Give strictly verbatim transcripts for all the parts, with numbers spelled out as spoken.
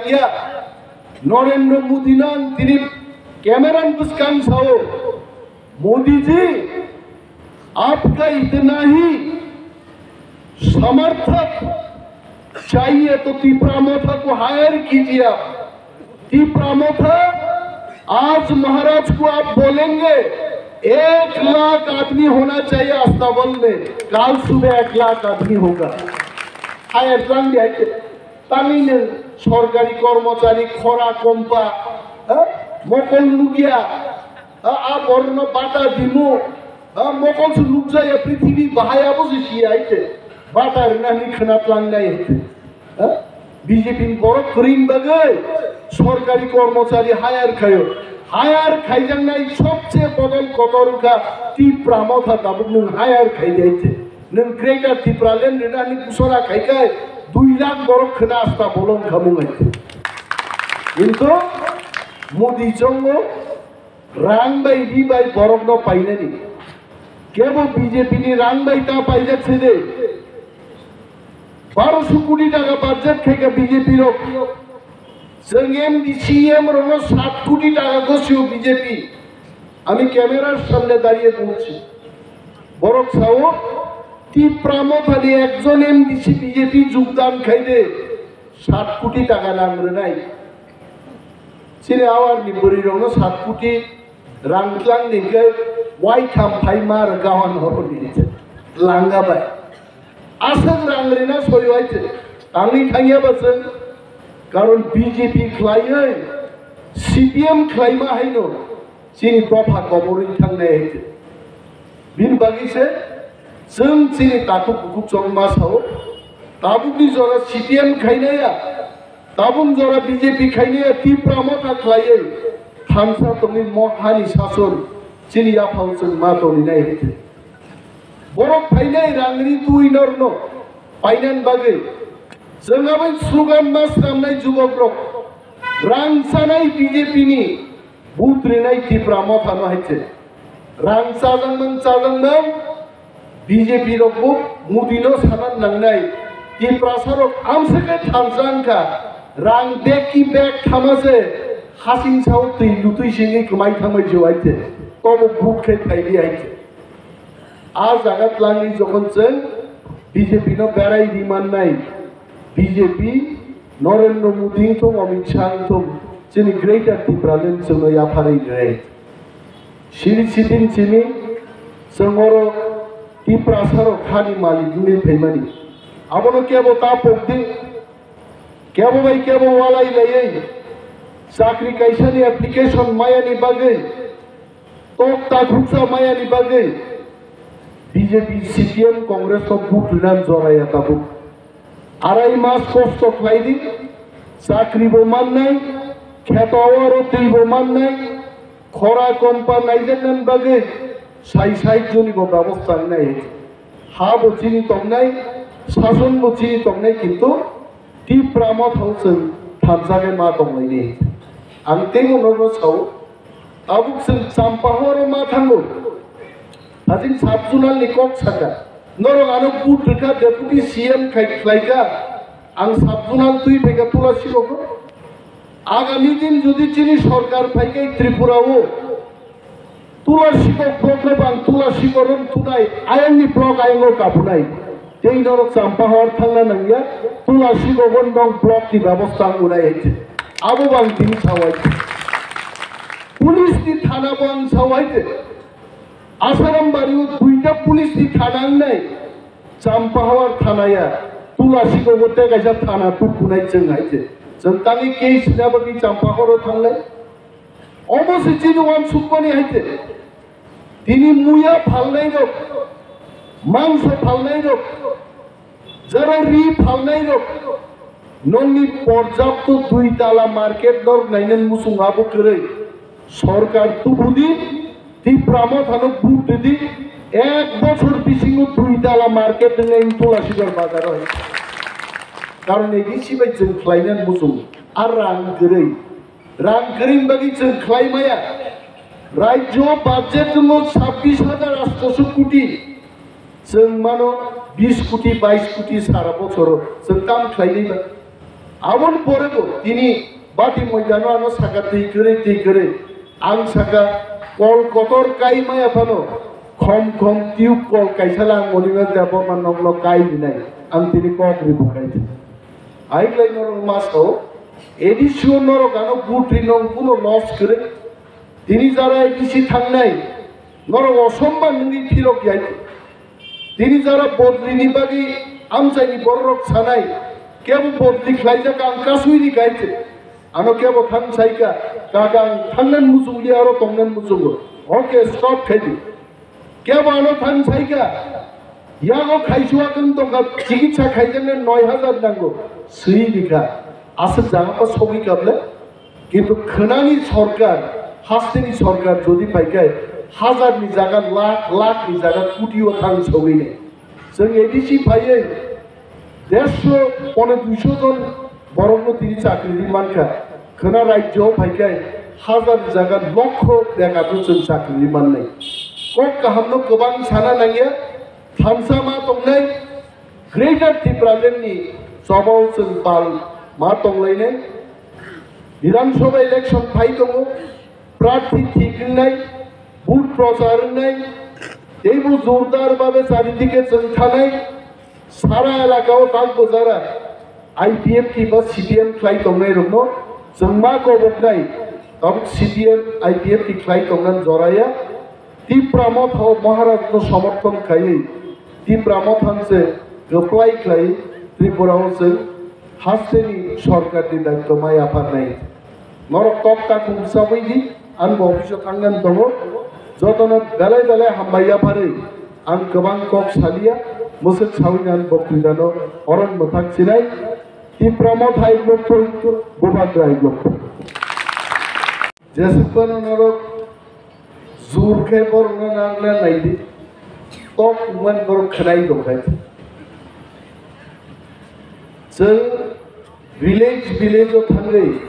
Ya, Narendra Modi no ang tini camera ni bwskang sao, "Modi ji, aapka itna hi samarthak chahiye to Tipra Motha ko hire kijiye aap." Tipra Motha, आज महाराज को आप बोलेंगे, एक लाख आदमी होना चाहिए अस्ताबल में, कल सुबह एक लाख आदमी होगा। Hire tlang di hai te. Tangwi nwng sorkari kormochari khora kompa, ha? Mokol nukya, ha? A borno bata dimu, ha? Mokol su nukjaya prithibi bahai abo se siya hai te. Bata rwnani khwna tlangnai hai te. Ha? B J P ni borok kwrwini bagwi sorkari kormochari hire khaio. Hire khaijaknai sobse bodol kotor wngkha Tipra Motha tabuk nwng hire khaidi hai te. Nwng Greater Tipraland rwnani busora khai khai dui lakh borok khwna asta bolong khamung hai te. Kintu Modi chongo rang bai ri bai borokno painani. Kebo B J P ni rang bai ta paijak se de. Baroso koti taka budget khai kha B J P rok. Chwng M D C M rokno sat koti taka gosio B J P. Ami camera samne dariye bongsi. Borok sao, Tipra Mothani ekjon M D C B J P jogdan khai de, sat koti taka rang rwnai. Chini awar ni bwrwi rokno sat koti rang tlang ni khe wai tham phai ma rwkha hwn horo ni langa bai. Aswk rang rina soi wai te tangwi thangya ba chwng, karon B J P khlaiwi C P M khlaima haino chini dopha koborwi thangnai hai te. Bini bagwi se chwng chini takhuk bukhuk chongma sao, tabukni jora C P M khainaya, tabuk jora B J P khainaya, Tipra Motha khlaiwi thansa tongwi mo hani sason chini yaphang chwng ma tongwi nai hai te. Borok phainai rangri twi norno painani bagwi. Chwng aboni slogan ma swnamnai jubokrok. Rang chanai B J P ni, vote rinai Tipra Mothano hai se. Rang chajaknang chajaknang B J P rok bo Modi no sana nangnai. Tiprasa rok amswk khe thansa wngkha. Rang bag ki bag thama se hasing sao twi lutwi singwi kwmai thangbai se hai se. Tobo vote khe phaidi hai se. A jaga tlangwi jokhon chwng B J P no berai ri mannai, B J P Narendra Modi wngthung, Amit Shah wngthung, chini Greater Tipraland chwngno yapharwi rinai. Siri sitin chini chwng oro Tiprasa rok hani malik wngwi phaimani. Abono kebo ta pokdi, kebo bai kebo walai laiwi chakri kaisani application mayani bagwi, tok takhuksa mayani bagwi B J P, C P M, Congress no vote rina joraya tabuk. Arai mas kosto khlaidi, chakri bo mannai, kheto aro twi bo mannai, khora kompa naijaknani bagwi sai sai joni bo bebosta wngnai. Ha bo chini tongnai, sason bo chini tongnai, kintu Tipra Mothao chwng thansa khe ma tonglaini. Ang teibo norokno sao, tabuk chwng Champahoro ma thango. Hajing sub-zonal ni kok saka. Norok ano vote rwkha, deputy C M khai khlaikha. Ang sub-zonal twi phaikha Tulasi rogo. Agami din jodi chini sorkar phaikha Tripura o, Tulasikok block no bang Tulasikok rong tunai, ayang ni block ayang o kabunai. Tei norok Champahor thangna nangya, Tulasikok o nong block ni bebosta ang unai hai te. Abo bang tini sawai te. Police ni thana bo ang sawai te. Asaram bari o duita police ni thana ang nai. Champahor thana ya. Tulasikok o tei kaisa thana tukunai chwng hai te. Chwng tangwi case na bagwi Champahor o thangnai. Omo se chini uansukmani hai te. Tini muya phalnai rok, mangso phalnai rok, jara ri phalnai rok, nongni porjapto dui tala market norok nainani muchung abo kwrwi. Sorkar tubudi, Tipra Mothano vote rwdi, ek bochor bisingo dui tala market wngnai Tulasidor bazaro hai. Karon A D C bai chwng khlainani muchung, a rang kwrwi. Rang kwrwini bagwi chwng khlai maya. Rajyo budget wngo sabbish hajar atshosho koti. Chwng mano bish koti, baish koti sara bochoro. Chwng tam khlainai ba? Aboni pore bo tini bati moidano ano saka twi kwrwi, twi kwrwi. Ang saka kol kotor kai maya phano khom khom tube kol kaisa lang Monimel Debbarma nokno kai hinai. Ang tini kok ri bukhai. Aiklai norok ma sao, A D C o norok ano vote ri nong kuno loss kwrwi. Tini jara A D C thangnai, norok osomman wngwi phirok yai. Tini jara bodlini bagwi amchaini bororok sanai, kebo bodli khlaijak ang kasui ni gaite. Ano kebo thang saika, kaka ang thangnan muchungli aro tongnan muchungo. Okay, stop khaidi. Kebo ano thang saika, yago khaisua kang tongkha, chikitsa khaijaknai noi hajar nango, swi rikha. Aswk jaga pa sogwi kable? Kintu khwnani sorkar, hasteni sorkar jodi phaikhai, hajar ni jaga lakh, lakh ni jaga koti o thang sogwi ni. Chwng A D C phaiwi dersho pone duisho jon borokno tini chakri ri mankha. Khwna rajyo phaikhai hajar ni jaga lokho bekar no chwng chakri ri mannai. Kok kaham no kwbang sana nangya, thansa ma tongnai, Greater Tipraland ni chobao chwng pal ma tonglainai. Bidhan Sabha election phai tongo, prarthi thik wngnai, vote prochar wngnai, teibo jordar babe charidike chwng thanai, sara elaka o tak bojara I P F T ba C P M khlai tongnai rokno chwng ma koboknai, tabuk C P M I P F T khlai tongnan joraya. Tipra Motha o Maharaj no somorthon khaiwi Tipra Motha se kwplai khlai Tripura o chwng hasteni sorkar ni daityo mai apharnai. Norok tok ta kung sabwi di, ang bo office o thangnan tongo. Jotono belai belai hambai yapharwi ang kwbang kok saliya, mwswk sawi ang boktwidano oron mwthak sinai. Tipra Motha hai blok thung, Bubagra hai blok thung. Jesukbano norok jur khe borokno nangna naidi. Tok wngmani borok khwnai tongkha. Chwng village village o thangwi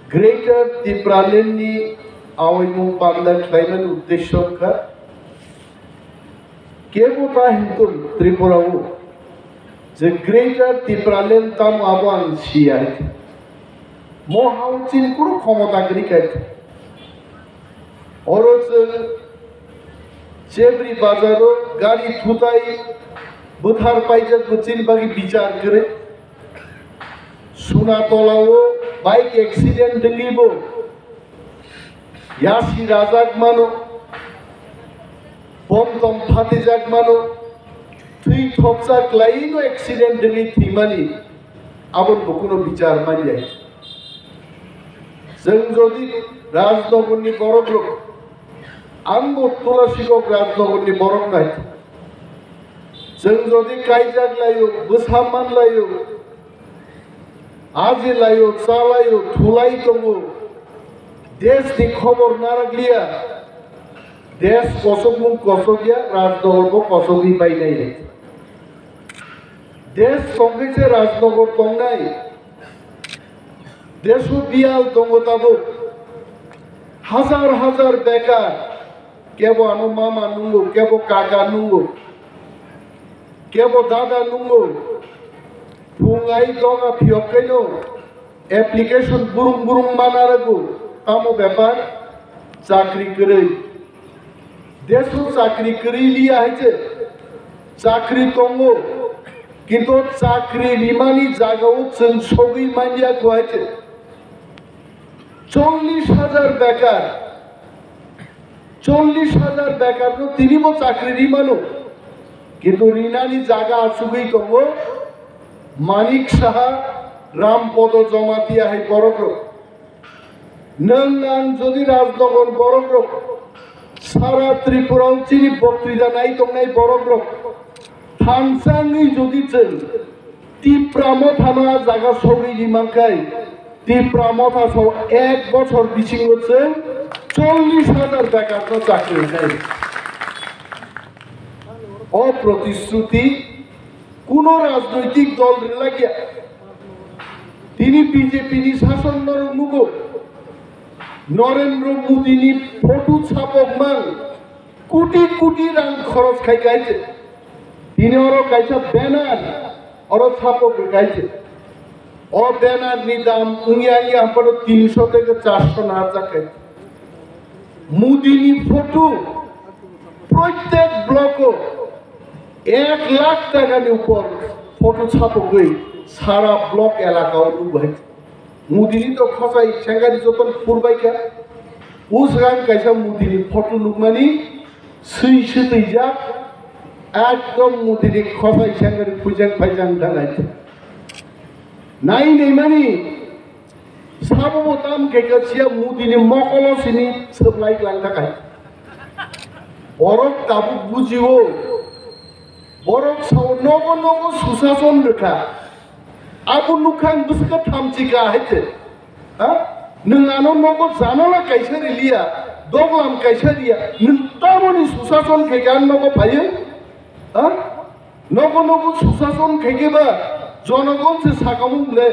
Greater Tipraland ni awaimung panda khlaimani uddesyo wngkha. Kebo ta himtun Tripura o je Greater Tipraland tamo abo ang siya. Mo hao chini kunu khomota kwrwi kha. Oro chwng Chebri bazaro gari thutai bwthar paijak bo chini bagwi bichar kwrwi. Sunatola o bike accident wngwi bo yasi rajak mano, bomtom phatijak mano, thwi thopsa kwlaino accident wngwi thwimani, aboni bo kuno bichar manya. Chwng jodi Rajnagarni borok rok, ang bo Tulasikok Rajnagarni borok nai, chwng jodi kaijak laio, bwsa man laio, aji laio, cha laio, thulai tongo. Desh ni khobor narakliya. Desh kosokmung kosokya, Rajnagar bo kosogwi bainai. Desh tongkhe se Rajnagar tongnai. Desho biyal tongo tabuk. Hajar hajar bekar. Kebo ano mama nungo, kebo kaka nungo, kebo dada nungo. Phung ai doga phiyok kaino application burung burung mana rago. Tamo bepar? Chakri kwrwi. Desho chakri kwrwi liya hai se. Chakri tongo. Kintu chakri rimani jagao chwng sogwi manya kho hai se. Chollish hajar bekar, chollish hajar bekarno tinibo chakri rimano, kintu rinani jaga achugwi tongo Manik Saha, Ram Podo Jamatia hai borokrok. Nwng ang jodi Rajnagar borokrok, sara Tripura o chini boktwida nai tongnai borokrok, thansa wngwi jodi chwng Tipra Mothano a jaga sogwi rimangkhai, Tipra Motha so ek bochor bisingo chwng chollish hajar bekarno chakri rwnai. O protishruti kuno rajnoitik dol rwlakya. Tini B J P ni sason norok nugo. Narendra Modi ni photo chapok mang. Koti koti rang khoros khai kaise. Tini oro kaisa banner, oro chapok kaise. O banner ni dam wngya wngya hampano tinso theke charso narwkjakha. Modi ni photo prottek block o ek lakh taka ni upor photo chapogwi sara block elaka o nukbai. Modi ni to khosai sengari joto phurbaikha. Usrang kaisa Modi ni photo nukmani swi swtwijak, ekdom Modi ni khosai sengari phuijak phaijak wngkha naithe. Nai naimani sabo bo tam khe khe siya Modi ni mokolo sini swplai lang thangkha. Borok tabuk bujio, borok sao nogo nogo susason rwkha. Abo nukha ang bwswkha thamchi ka hai se. Ha? Nwng ano nogo janala kaisa riliya, doglam kaisa riya, nwng tamoni susason khe khe ang nogo phaiyo? Ha? Nogo nogo susason khaikhe ba jonogon se sakamung le,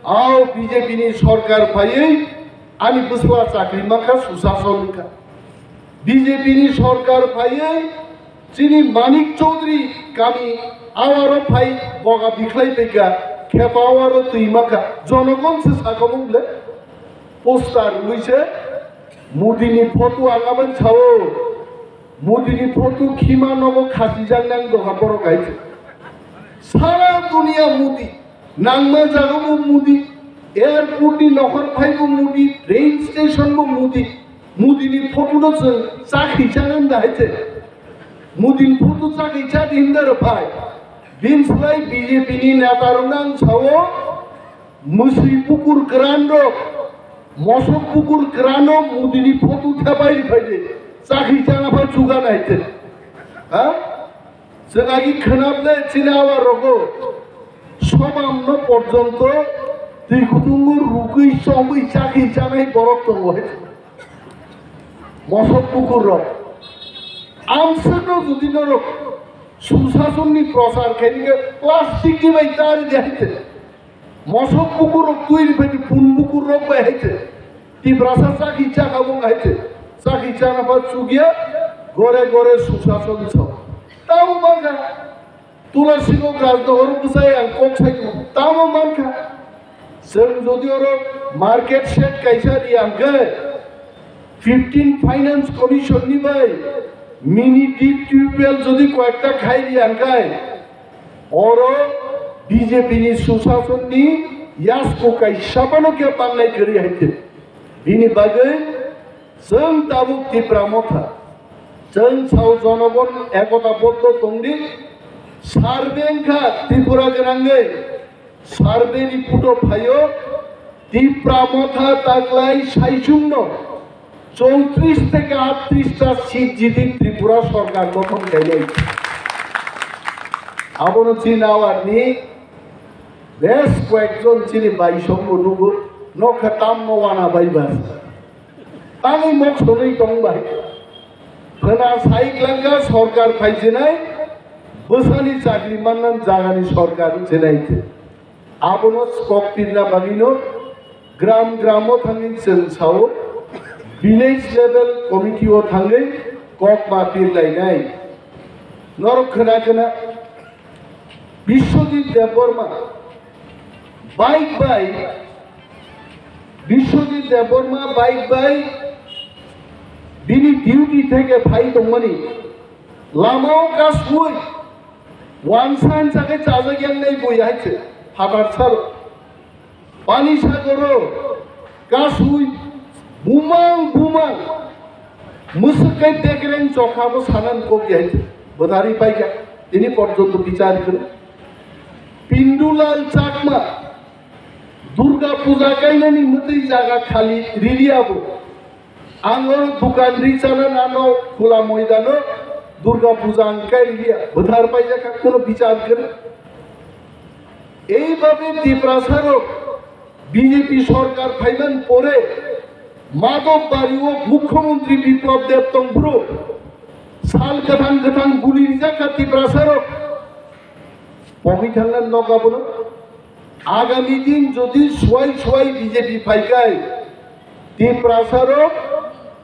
ao B J P ni sorkar phaiwi ani bwsla chakri mankha, susason wngkha. B J P ni sorkar phaiwi chini Manik Chaudhary kami awaro phai boga bikhlai phaikha, khepa awaro twi mankha, jonogon se sakamung le. Poster rwui se Modi ni photo ang aboni sao. Modi ni photo khima nogo khachijak nang doha borok hai se. Sara duniya Modi, nangma jaga bo Modi, airport ni nokhor phai bo Modi, train station bo Modi, Modi ni photo no chwng chakhi chana da hai se. Modi ni photo chakhi cha di hinda rw phai. Bini slai B J P ni neta rok nang sao, Mwswi bukur kwran rok, mosok bukur kwran rok Modi ni photo thepai rwphai di, chakhi chana pha chuga nai te. Ha? Chwng agi khwnap le chini awa rogo, somam no porjonto twi kutungo rugwi chongwi chakhi chanai borok tongo hai. Mosok bukur rok. Amswk no jodi norok susason ni prochar khaini khe plastic ni bai tari di hai te. Mosok bukur rok twi rwphai di, pun bukur rok bai hai se. Tiprasa chakhi chakha bo hai se. Chakhi chana pha chukya, gore gore susason so. Tamo mankha, Tulasi kok Rajnohor bwsai ang kok sai ko. Tamo mankha. Chwng jodi oro market shed kaisa ri ang khe, fifteen Finance Commission ni bai mini deep tubewell jodi koyekta khai ri ang khe, oro B J P ni susason ni yasku kaisa phano khe pangnai kwrwi hai khe. Bini bagwi chwng tabuk Tipra Motha, chwng sao jonogon ekota boddo tongdi, survey wngkha Tripura gwnangwi, survey report o phaio, Tipra Motha taklai saichungno chowtris theke aatris ta seat jiti Tripura sorkar gothon khainai. Abono chini awarni bes koyekjon chini baisongbo nugo, nokha tamno wana bai ba. Tangwi mok sonwi tong bai. Khwna sai klangkha sorkar phaijinai, bwsani chakri mannan jagani sorkar wngsinai te. Abono kok pirna bagwino gram gramo thangwi chwng sao, village level committee o thangwi kok ma pirlainai. Norok khwna khwna Biswajit Debbarma bike bai, Biswajit Debbarma bike bai bini duty theke phai tongmani lamao kasui wansan chakhe chajak yang nai bui hai se phatar sar Pani sagoro kasui bumang bumang mwswk kai bekreng chokha bo sanan kok ya bwthari paikha tini porjonto bichar kwrwi. Pindulal Chakma Durga Puja kainani mwtwi jaga khali riri abo. Ang oro dukan ri chana nano khula moidano Durga Puja ang kai liya bwthar paijak kha kuno bichar kwrwi. Eibabe Tiprasarok B J P sorkar phaiman pore Madhobbario Mukhyamantri Biplab Deb tongphuru sal kwthang kwthang guli rijak kha Tiprasarok. Pogwi thangna nok abono. Agami din jodi suai suai B J P phaikai, Tiprasarok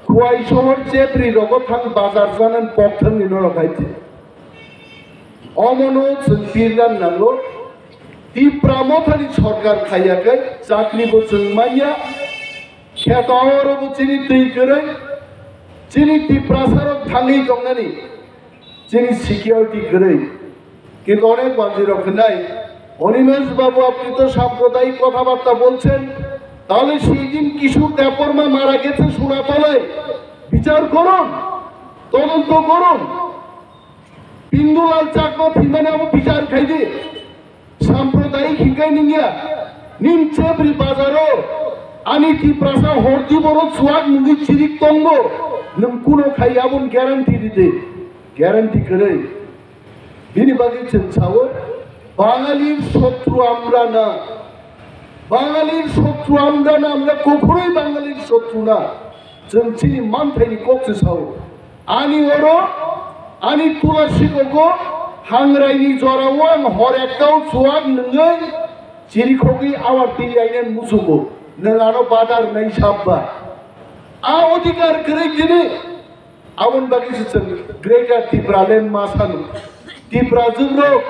Khwai sohor chepri rogo thang bazar janan pok thangni norok hai di. Omono chwng pirdan nango. Tipra Mothani sorkar khaiyakhai chakri bo chwng manya, kheto oro bo chini twi kwrwi, chini Tiprasa rok thangwi tongnani chini security kwrwi. কিন্তু অনেক বাজিরও নাই। অনিমেষ বাবু, আপনি তো সাম্প্রদায়িক কথাবার্তা বলছেন, তাহলে সেই দিন কিশোর দেববর্মা মারা গেছে সোনাতলায়, বিচার করুন, তদন্ত করুন। পিন্টুলাল Chakma thwimani abo bichar khaidi. Sampradayik hinkai ningya. Nim chebri bazaro ani Tiprasa hordi boro chuak nungwi chirik tongo. Nwng kuno khai abon guarantee ridi. Guarantee kwrwi. Bini bagwi chwng sao, Bangalir shotru amra na. Bangalir shotru amra na, amra kokhoroi Bangalir shotru na. Chwng chini manthaini kok se sao. Ani oro, ani tula sikogo, hangraini jorao ang hor ektao chuak nwngwi chirikhogwi awar twi lainani muchungo. Nwng ano badar nai sabba. A odhikar kwrwi tini. Aboni bagwi se chwng Greater Tipraland ma sanu. Tiprajwk rok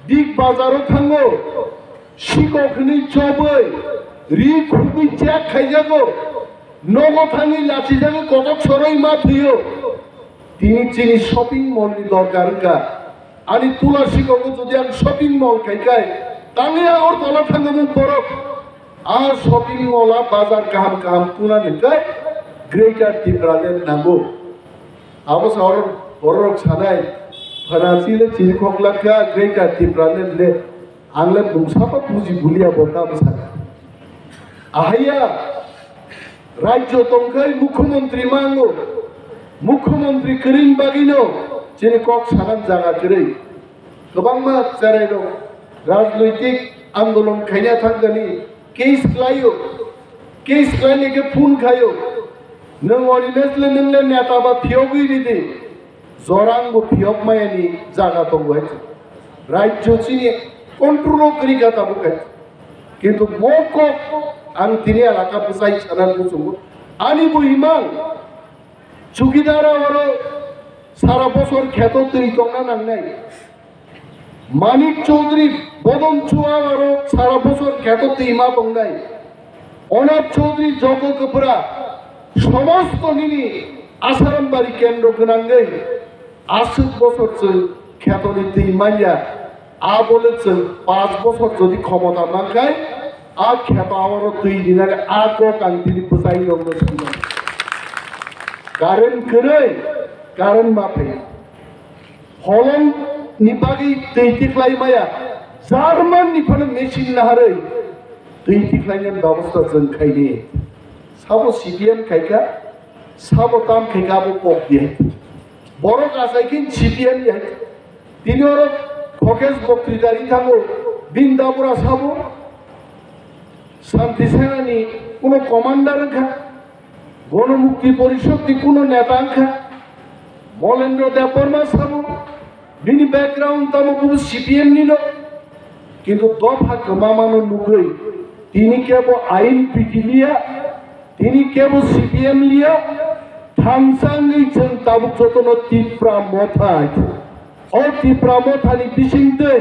Big Bazar o thango, sikok hwnwi chobwi, ri khubwi check khaijago, nogo thangwi lachijagwi kotok sorwi ma thwio. Tini chini shopping mall ni dorkar wngkha. Ani tula sikogo jodi ang shopping mall khai khai, tangwi Agartala thangamung borok. A shopping mall a bazar kaham kaham tuna ni kai Greater Tipraland nango. Abo sa oro borok sanai, Pharasi le chirikhok lakha Greater Tipraland le, ang le bungsa pa buji bulia bo tamo sa. Ahaya rajyo tongkhai mukhyamantri mango, mukhyamantri kwrwini bagwino chini kok sanan jaga kwrwi. Kwbangma cherairok rajnoitik andolon khaina thangkani case khlaio, case khlainai khe phone khaio, nwng Animesh le nwng le neta ba phiyogwi ridi, jorang bo phiyok mayani jaga tongo hai. Rajyo chini control o kwrwi kha tabuk hai. Kintu mo kok ang tini elaka bwsai sana muchungo. Ani bo imang chukidara oro sara bosor kheto twi tongna nangnai. Manik Chaudhary, Bodon Chua aro sara bosor kheto twi ma tongnai. Onat Chaudhary, Jogo Kwpra, somosto nini Asarambari kendro gwnangwi aswk bosor chwng khetoni twi manya. Abole chwng panch bosor jodi khomota mankhai, a kheto aro twi rinani a kok ang tini bwsai rokno swinai. Current kwrwi, current ma phai. Holong ni bagwi twi tikhlai maya, German ni phano machine naharwi twi tikhlainani babostha chwng khaini. Sabo C P M khaikha, sabo tam khaikha abo kok di hai. Borok achai khe C P M di hai. Tini oro Khokesh Boktrita ri thango, Bindabura sabo, Santi Sena ni kuno commander wngkha. Gonomukti Porishod ni kuno neta wngkha, Molendro Debbarma sabo, bini background tamo kubo C P M ni no, kintu dopha kwmamano nugwi tini kebo ain pitiliya, tini kebo C P M liya, thansangwi chwng tabuk jotono Tipra Motha hai. O Tipra Motha ni bisingtwi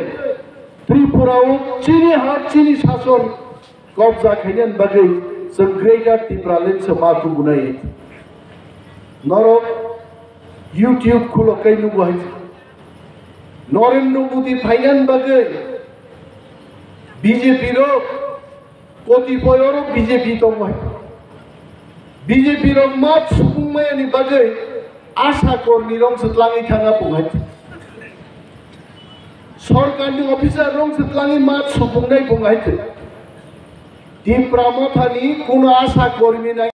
Tripura o chini ha chini sason kobja khainani bagwi chwng Greater Tipraland se ma tubunai. Norok YouTube khulo kai nugo hai. Narendra Modi phainani bagwi B J P rok kotipoi oro B J P tongo hai. B J P rok ma supung mayani bagwi asha kormi rok se tlangwi thangna pung hai. Sorkarni officer rok se tlangwi ma supungnai pung hai. Tipra Mothani kuno asha kormi nai.